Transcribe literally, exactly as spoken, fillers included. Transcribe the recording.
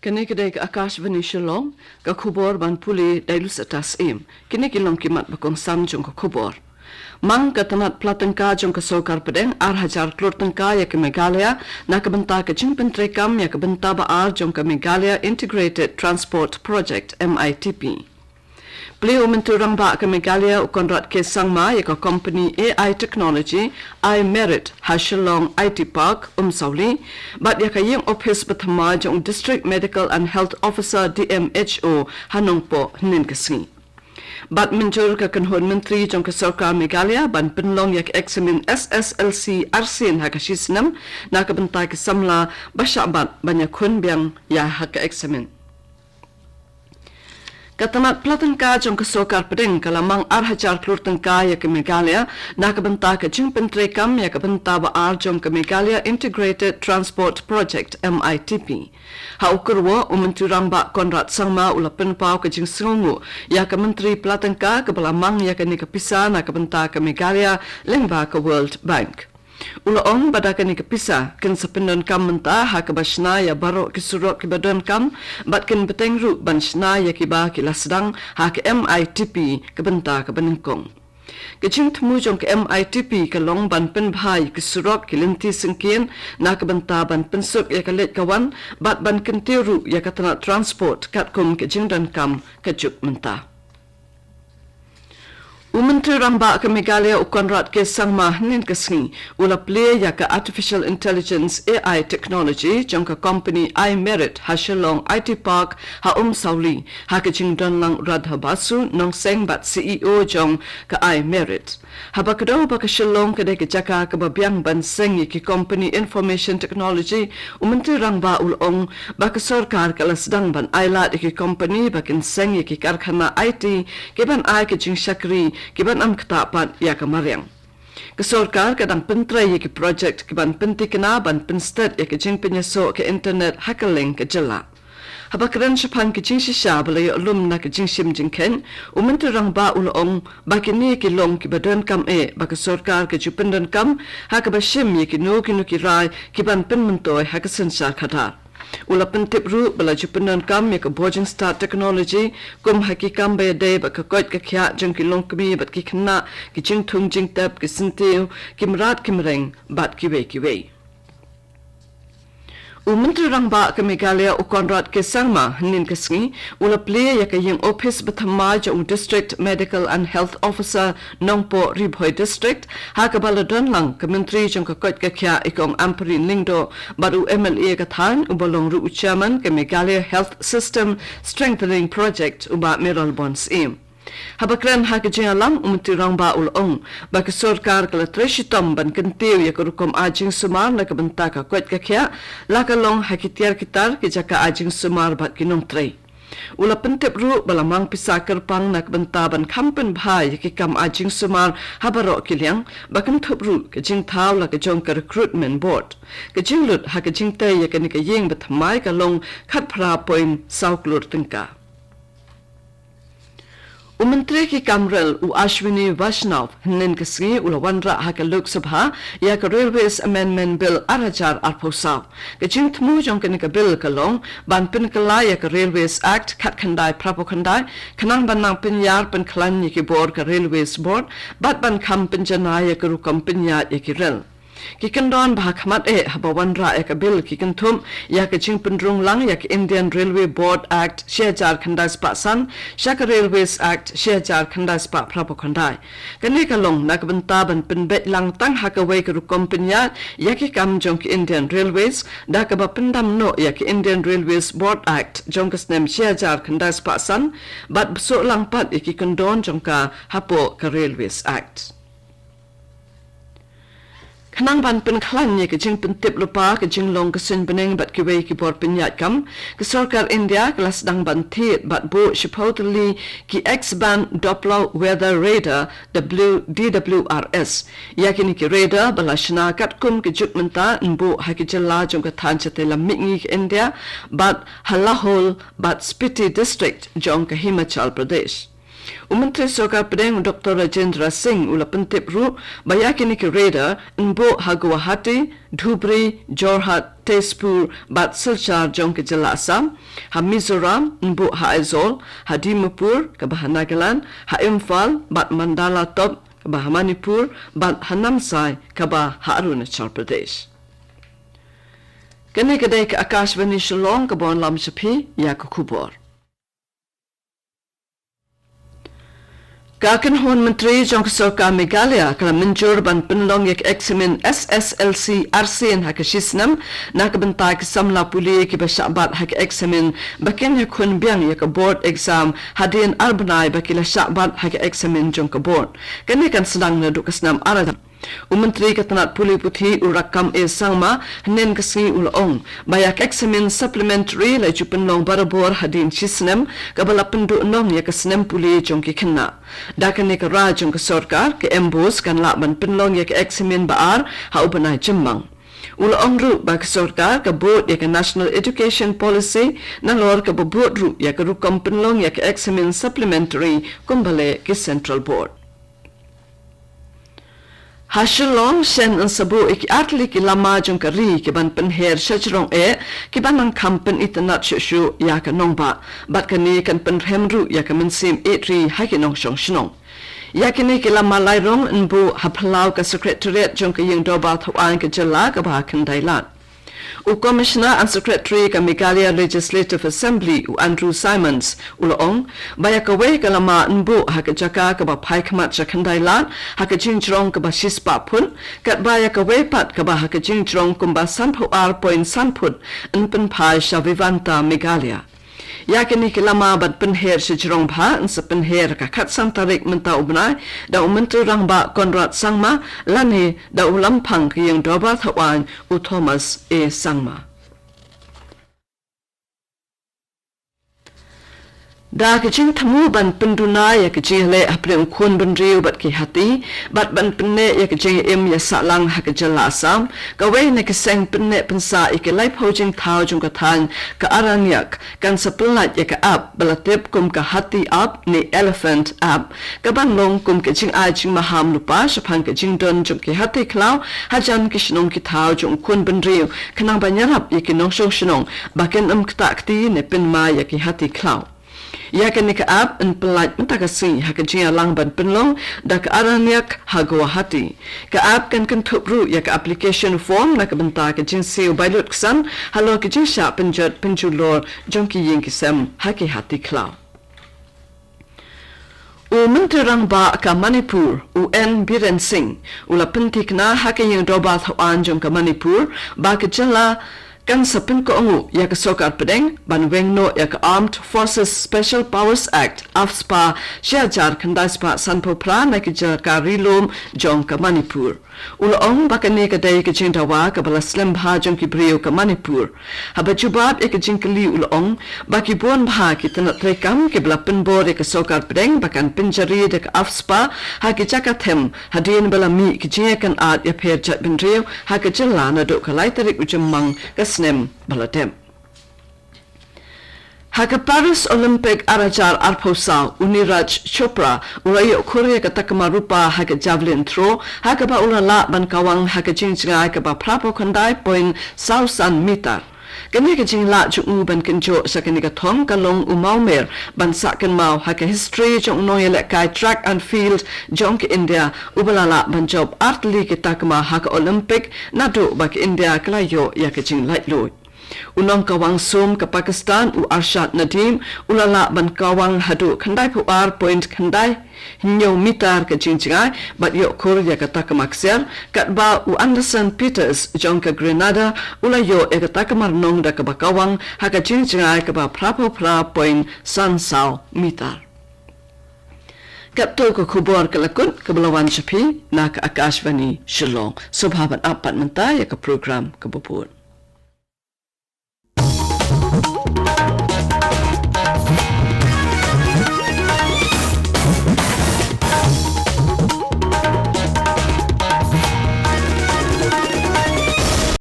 Kane ka dei ka Akashvani Shillong, ka khubor ban pule da i Lucy Tassim. Kine ki long ki mat ba kongsan jong ka khubor. Mang ka tnat pla tyngka jong ka sorkar pdeng, ar hajar klur tyngka ïa ka Meghalaya, na ka bynta ka jingpyntreikam ïa ka bynta ba ar jong ka Meghalaya Integrated Transport Project, M I T P. Plie u Myntri Rangbah ka Meghalaya u Conrad K Sangma ïa ka company A I technology, iMerit, ha Shillong I T Park, Umsawli, bad ïa ka ïing ophis ba thymmai jong u District Medical and Health Officer, D M H O, ha Nongpoh, hynnin ka sngi. Bad mynjur ka kynhun myntri jong ka sorkar Meghalaya ban pynlong ïa ka eksamin S S L C arsien ha ka shisnem, na ka bynta ki samla ba shah bat ban ïakhun biang ïa ha ka eksamin. Ka tnat pla tyngka jong ka sorkar pdeng ka la mang ar hajar klur tyngka ïa ka Meghalaya, na ka bynta ka jingpyntreikam ïa ka bynta ba ar jong ka Meghalaya Integrated Transport Project, M I T P. Ha u kyrwoh, u Myntri Rangbah Conrad Sangma u la pynpaw ka jingsngewnguh ïa ka Myntri pla tyngka kaba la mang ïa kane ka pisa na ka bynta ka Meghalaya lyngba ka World Bank. U la ong ba da kane ka pisa kin sa pyndonkam mynta ha kaba shna ïa baroh ki surok kiba donkam, bad kin bteng ruh ban shna ïa kiba ki la sdang ha ka M I T P ka bynta kaba nyngkong. Ka jingthmu jong ka M I T P ka long ban pynbha ïa ki surok, ki lynti syngkien, na ka bynta ban pynsuk ïa ka leit ka wan, bad ban kyntiew ruh ïa ka tnat transport katkum ka jingdonkam ka juk mynta. U Myntri Rangbah ka Meghalaya u Conrad K Sangma hynnin ka sngi u la plie ïa ka Artificial Intelligence, A I technology, jong ka company iMerit ha Shillong I T Park ha Umsawli, ha ka jingdon lang u Radha Basu Nongseng bad C E O jong ka iMerit. Haba kdew ba ka Shillong ka dei ka jaka kaba biang ban seng ïa ki company information technology, u Myntri Rangbah u la ong ba ka sorkar ka la sdang ban ailad ïa ki company ba kin seng ïa ki karkhana I T, ki ban ai ka jingshakri, ki ban ym ktah pat ïa ka mariang. Ka sorkar ka dang pyntrei ïa ki project ki ban pynthikna ban pynstet ïa ka jingpynïasoh ka internet ha kylleng ka jylla. Haba kren shaphang ka jingshisha ba la ïoh lum na ka jingshim jingkheiñ, u Myntri Rangbah u la ong ba kine ki long kiba donkam eh ba ka sorkar ka ju pyndonkam ha kaba shim ïa kino kino ki rai ki ban pynmyntoi ha ka synshar khadar. U la pyntip ruh ba la ju pyndonkam ïa ka Bojing Start technology kum ha ki kam ba ïadei bad ka koit ka khiah jong ki longkmie bad ki khynnah, ki jingthung jingtep, ki syntiew, ki mrad ki mreng bad kiwei kiwei. U Myntri Rangbah ka Meghalaya u Conrad K Sangma hynnin ka sngi u la plie ïa ka ïing ophis ba thymmai jong u District Medical and Health Officer Nongpoh, Ri Bhoi District, ha kaba la don lang ka Myntri jong ka koit ka khiah i Kong Ampareen Lyngdoh bad u M L A ka thaiñ uba long ruh u Chairman ka Meghalaya Health System Strengthening Project, u Bah Mayralborn Syiem. Haba kren ha ka jingïalang, u Myntri Rangbah u la ong ba ka sorkar ka la trei shitom ban kyntiew ïa ka rukom ai jingsumar na ka bynta ka koit ka khiah, la ka long ha ki tiar ki tar ki jaka ai jingsumar bad ki nongtrei. U la pyntip ruh ba la mang pisa kyrpang na ka bynta ban kham pynbha ïa ki kam ai jingsumar ha baroh ki liang, ba kynthup ruh ka jingthaw la ka jong ka Recruitment Board. Ka jinglut ha ka jingtei ïa kane ka ïing ba thymmai ka long khatphra point saw klur tyngka. U Myntri ki kam rel u Ashwini Vaishnaw hynnin ka sngi u la wanrah ha ka Lok Sabha ïa ka Railways Amendment Bill ar hajar arphew saw. Ka jingthmu jong kane ka bill ka long ban pynkylla ïa ka Railways Act khatkhyndai phraphew khyndai, khnang ban nang pynïar pynkhlaiñ ïa ki bor ka Railways Board, bad ban kham pynjanai ïa ka rukom pynïaid ïa ki rel. Ki kyndon ba ha khmat eh haba wanrah ïa ka bill ki kynthup ïa ka jingpynrung lang ïa ka Indian Railway Board Act shi hajar khyndai spah san sha ka Railways Act shi hajar khyndai spah phraphew khyndai. Kane ka long na ka bynta ban pynbeit lang tang ha kawei ka rukom pynïaid ïa ki kam jong ka Indian Railways, da kaba pyndam noh ïa ka Indian Railways Board Act jong ka snem shi hajar khyndai spah san, bad bsuh lang pat ïa ki kyndon jong ka hapoh ka Railways Act. Khnang ban pynkhlaiñ ïa ka jingpyntip lypa ka jinglong ka suiñ bneng bad kiwei ki bor pynïaid kam, ka sorkar India ka la sdang ban thied bad buh shiphew tylli ki X-band Doppler Weather Radar, W D W R S. Ïa kine ki radar ba la shna katkum ka juk mynta yn buh ha ki jylla jong ka thaiñ shatei lam mihngi ka India, bad ha Lahaul bad Spiti District jong ka Himachal Pradesh. U Myntri Sorkar Pdeng u Doktor Rajendra Singh u la pyntip ruh ba ïa kine ki radar yn buh ha Guwahati, Dhubri, Jorhat, Tezpur bad Silchar jong ka jylla Assam, ha Mizoram yn buh ha Aizawl, ha Dimapur kaba ha Nagaland, ha Imphal bad Mandalay Top kaba ha Manipur bad ha Namsai kaba ha Arunachal Pradesh. Kane ka dei ka Akashvani Shillong kaba wanlam sha phi ïa ka khubor. Ka kynhun myntri jong ka sorkar Meghalaya ka la mynjur ban pynlong ïa ka eksamin S S L C arsien ha ka shisnem na ka bynta ki samla pule kiba shah bat ha ka eksamin ba kin ïakhun biang ïa ka board exam hadien ar bnai ba ki la shah bat ha ka eksamin jong ka board. Kane kan sdang naduh ka snem ar U Myntri ka tnat pule puthi u Rakkam A Sangma hynnin ka sngi u la ong ba ïa ka eksamin supplementary la ju pynlong barabor hadien shisnem kaba la pynduhnong ïa ka snem pule jong ki khynnah. Da kane ka rai jong ka sorkar, ka MBOSE kan lah ban pynlong ïa ka eksamin ba ar ha u bnai Jymmang. U la ong ruh ba ka sorkar ka bud ïa ka National Education Policy nalor kaba bud ruh ïa ka rukom pynlong ïa ka eksamin supplementary kumba leh ki Central Board. Ha Shillong shen yn sa buh ïa ki artylli ki lama jong ka ri kiban pynher sha jrong eh kiban nang kham pynitynnad shuh shuh ïa ka nongbah bad kane kan pynrhem ruh ïa ka mynsiem ïeit ri ha ki nongshong shnong. Ïa kine ki lama lai rong yn buh ha phyllaw ka Secretariat jong ka Ïing Dorbar Thawaiñ ka jylla kaba ha Khyndailad. U Commissioner and Secretary ka Meghalaya Legislative Assembly u Andrew Symonds u la ong ba ïa kawei ka lama yn buh ha ka jaka kaba phai khmat sha Khyndailad ha ka jingjrong kaba shispah phut, katba ïa kawei pat kaba ha ka jingjrong kumba sanphew ar point san phut yn pynphai sha Vivanta Meghalaya. Ïa kine ki lama ban pynher sha jrong bha yn sa pynher ka khatsan tarik mynta u bnai da u Myntri Rangbah Conrad Sangma lane da u Lamphang ka Ïing Dorbar Thawaiñ u Thomas A Sangma. Da ka jingthmu ban pynduna ïa ka jingïaleh hapdeng u khun bynriew bad ki hati bad ban pynneh ïa ka jingim ïa sahlang ha ka jylla Assam, kawei na ki seng pynneh pynsah ïa ki laiphew jingthaw jong ka thaiñ ka Aranyak kan sa pyllait ïa ka app ba la tip kum ka Hati App ne Elephant App, kaban long kum ka jingai jingmaham lypa shaphang ka jingdon jong ki hati khlaw hajan ki shnong ki thaw jong u khun bynriew khnang ban ïarap ïa ki nongshong shnong ba kin ym ktah kti ne pynmai ïa ki hati khlaw. Ïa kane ka app yn pyllait mynta ka sngi ha ka jingïalang ban pynlong da ka Aranyak ha Guwahati. Ka app kan kynthup ruh ïa ka application form na ka bynta ka jingsiew bai lut ksan halor ka jingshah pynjot pynjulor jong ki ïing ki sem ha ki hati khlaw. U Myntri Rangbah ka Manipur u N Biren Singh u la pynthikna ha ka Ïing Dorbar Thawaiñ jong ka Manipur ba ka jylla kan sa pynkohnguh ïa ka sorkar pdeng ban weng noh ïa ka Armed Forces Special Powers Act, AFSPA, shi hajar khyndai spah sanphew phra na ka jaka ri lum jong ka Manipur. U la ong ba kane ka dei ka jingdawa kaba la slem bha jong ki briew ka Manipur. Haba jubab ïa ka jingkylli u la ong ba ki bun bha ki tnat treikam kiba la pynbor ïa ka sorkar pdeng ba kan pynjari da ka AFSPA ha ki jaka them hadien ba la mih ki jingïakynad ïapher jaitbynriew ha ka jylla naduh ka lai tarik u Jymmang ka snem ba la dep. Ha ka Paris Olympic ar hajar arphew saw, u Neeraj Chopra u la ïoh khur ïa ka takma rupa ha ka javelin throw ha kaba u la lah ban kawang ha ka jingjngai kaba phraphew khyndai point saw san meter. Kane ka jinglah jong u ban kynjoh sha kane ka thong ka long u mawmer ban sah kynmaw ha ka history jong u nongïalehkai track and field jong ka India uba la lah ban jop artylli ki takma ha ka Olympic naduh ba ka India ka la ïoh ïa ka jinglaitluid. U nongkawang sum ka Pakistan u Arshad Nadeem u la lah ban kawang haduh khyndai phew ar point khyndai hynñiew meter ka jingjngai bad ïoh khur ïa ka takma ksiar, katba u Anderson Peters jong ka Grenada u la ïoh ïa ka takma rnong da kaba kawang ha ka jingjngai kaba phraphew phra point san saw meter. Katto ka khubor ka la kut kaba la wan sha phi na ka Akashvani Shillong. Sngewbha ban ap pat mynta ïa ka program kaba bud.